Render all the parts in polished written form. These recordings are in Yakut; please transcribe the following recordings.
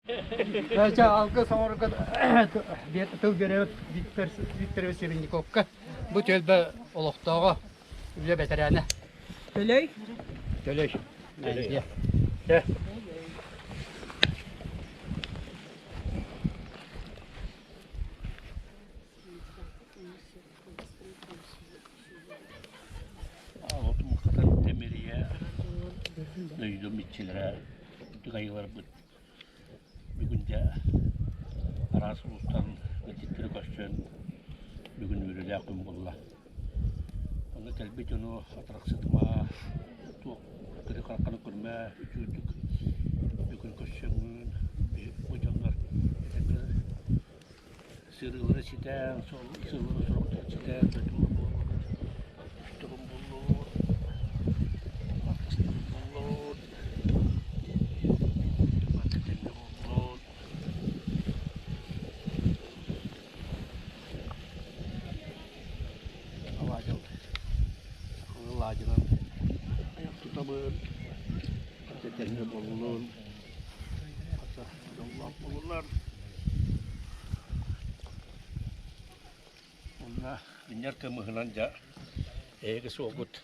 Чэ, алгыс оҥорорго тыл биэрэбит Виктор Викторович Серенниковка. Бу түөлбэ олохтооҕо, үлэ бэтэрээнэ. Төлөй. Төлөй. Төлөй. Чэ. Отум тэмирийэ дойдум иччилэрэ дыгайыларбыт бүгүн дьэ араас улуустан ыалдьыттары көрсөн бүгүн үөрүүлээх күн буолла. Онно кэлбит дьону атарахсытыма, туох кыры харахханы көрүмэ, үчүгэйдик бүгүн көрсөҥҥүн бу дьоннор этэҥҥэ Сырыылары ситэн, сыллары сорохтор ситэн, дойдулар буоллулар, үстэрин буллулар, артыстарын буллулар, барыта тэҥҥэ буоллулар. Алаадьыл, сахалыы алаадьынан айах тутабын, барыта тэҥҥэ буоллун, хата дьоллоох буоллулар. Онно инньэр кымыһынан дьэ эһиги суолгут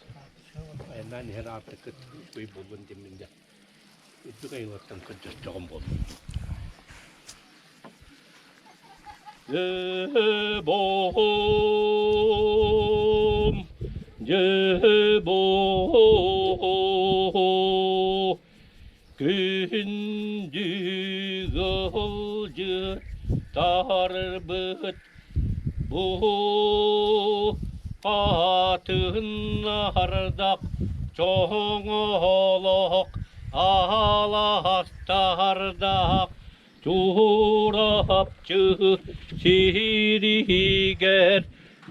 айаннаан иһэн аартыккыт үчүгэй буоллун диэммин дьэ үрдүк айылартан көрдөстөҕүм буоллун. Дьэ-бом, дьэ-бом, Күндү ыалдьыттарбыт бу хатыннардах чоҥолох аластардах Чурапчы сиригэр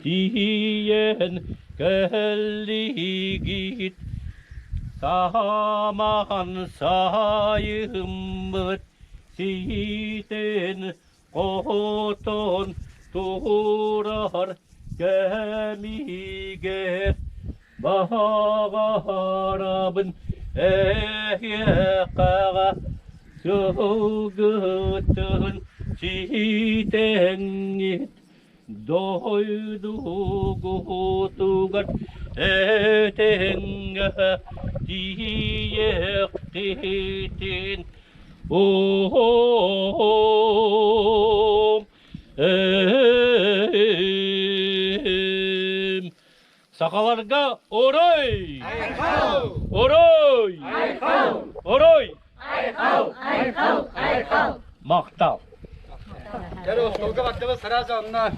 тиийэн кэллигит Самаан сайыммыт ситэн хотон турар кэмигэр Баҕарабын эһиэхэҕэ сылгытын ситэҥҥит дойдугутугар этэҥҥэ тиийиэххитин Оһом эм Сахаларга орой! Айхал! Орой! Айхал! Орой! Айхал! Айхал! Айхал! Махтал! Дьэ, остуолга бардыбыт сразу онно.